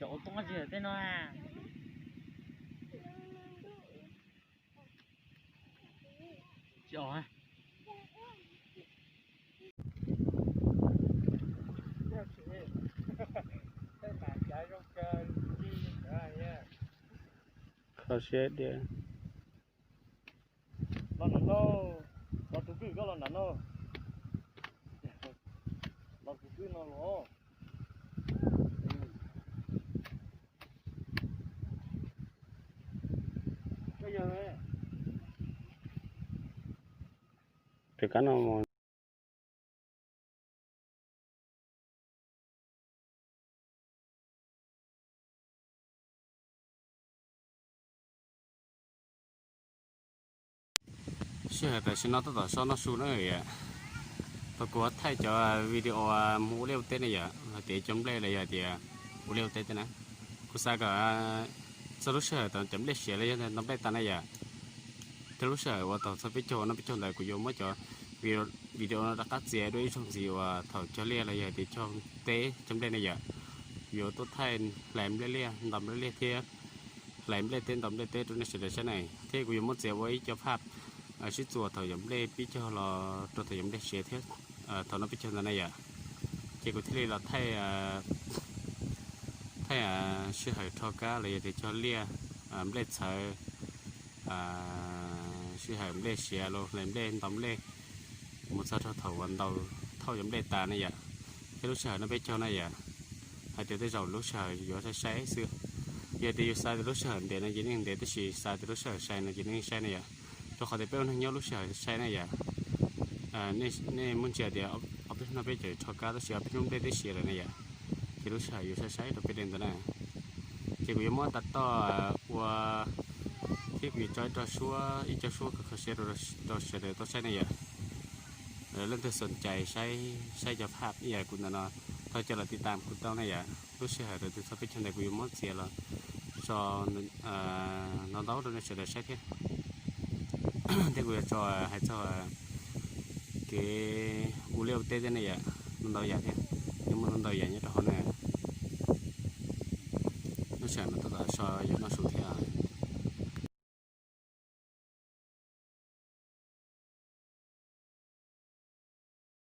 Cov ua poob tsis tej no. Kho siab diam. Los nram no, los tus kwj koj los nram no. Los tus kwj no los. Rov qab no. Sij hawm tam sim no tab tom so noj su na yom. Tau kuv thaij cov video mus ua liaj ua teb ne yom, hais tias cov nplej los yog tias ua liaj ua teb tej na. Kuv xav kom txog lub sij hawm thaum cov nplej siav los yog ntaus nplej tas na yom, thiab lub sij hawm uas thaum txog peb caug noj peb caug ntawd kuv yuav muab cov video no rov qab txiav dua ib zaug ntxiv uas thaum cog liaj los yog tias cog teb cog nplej ne yom. Kuv yuav tuaj thaij hlais nplej liaj ntaus nplej liaj thiab hlais nplej teb ntaus nplej teb rau nej sawv daws saib ne, thiab kuv yuav muab txiav ua ib co phaj sib txuas thaum cov nplej pib cog los rau thaum cov nplej siav thiab thaum noj peb caug ntawd na yom. Ces kuv thiaj li los thaij, thaij sij hawm rho kab los yog tias cog liaj, nplej txhawv, sij hawm nplej siav los hlais nplej ntaus nplej mus txog rau thaum uas ntaus thauj cov nplej tas na yom, thiab lub sij hawm noj peb caug na yom. Hais tias tej zaum lub sij hawm yuav saib saib xwb. Yog tias yus xav tias lub sij hawm ntev no ces nej ntev, tab sis xav tias lub sij hawm sai no ces nej saib na yom. Rau qhov tias peb ua neeg nyob lub sij hawm sai na yom. Nej muaj ntsia tias ob peb hnub no peb tseem rho kab tab sis ob peb hnub nplej twb siav lawm na yom. Ces lub sij hawm yuav saib saib rau peb li ntawd na. Ces kuv yuav muab tas toj ua thiab kuv yuav tso ib co suab, ib co suab kho kho siab rau sawv daws tau saib na yom. Leej twg xom cai saib, saib cov phaj ib yam kuv ntawm no, thov coj los tiv tam kuv tau na yom. Lub sij hawm thaum twg txog peb caug ntawd kuv yuav muab txiav los tso no ntau rau nej sawv daws saib thiab. Thiab kuv yuav tso hais txog kev ua liaj ua teb thiab ne yom, ntau yam thiab, nws muaj ntau yam nyob rau hauv na. Lub sij hawm no tab tom so yuav noj su thiab.